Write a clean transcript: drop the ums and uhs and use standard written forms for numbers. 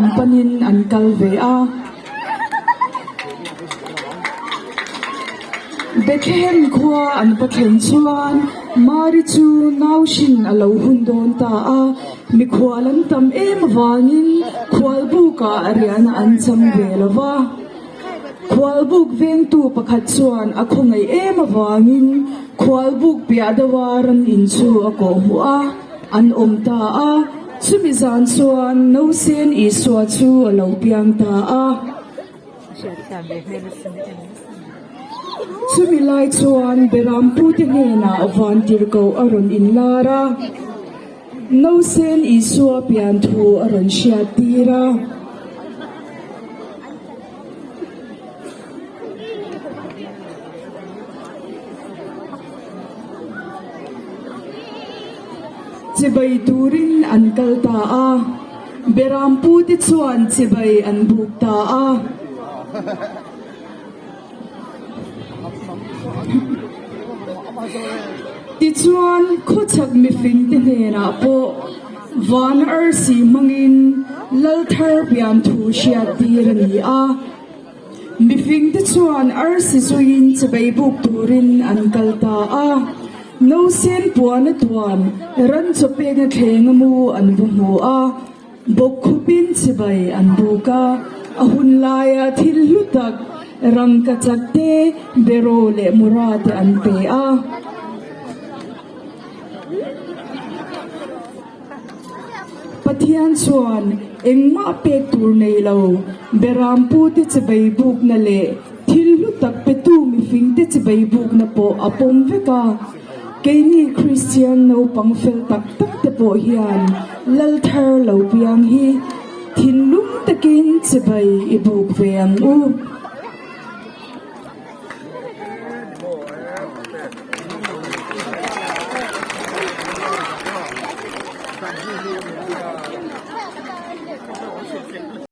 lam panin an kal ve a. Bethlehem khua an va thlen chuan Mari chu nau hrin a lo hun dawn ta a, mikhual an tam em avangin khualbukah riahna an cham ve lo va. Khualbuk vengtu pakhat chuan a khawngaih em avangin khualbuk piah deuha ran in chu a kawh hmuh a, an awm ta a. Chumi zan chuan Nausen Isua chu a lo piang ta a. Chumi lai chuan Berampute hnenah Vantirhkoh a rawn inlar a, Nausen Isua pian thu a rawn hriattir a. Chibai turin an kal ta a, Berampute chuan chibai an buk ta a. Tichuan, khawchhak mifingte hnenah pawh van arsi hmangin lal thar pian thu hriattir a ni a. Mifingte chuan arsi zuiin chibai buk turin an kal ta a. Nausen puana tuam ran chaw pekna thleng a mu an va hmu a. Bawkkhupin chibai an buk a, a hun laia thil hlu tak rangkachak te, beraw leh mura te an pe a. Pathian chuan engmah pek tur nei lo, berampu te chibai bukna leh thil hlu tak petu mifing te chibai bukna pawh a pawm vek a. Keini Kristian naupang fel tak tak te pawh hian lal thar lo piang hi thinlung takin chibai i buk ve ang u.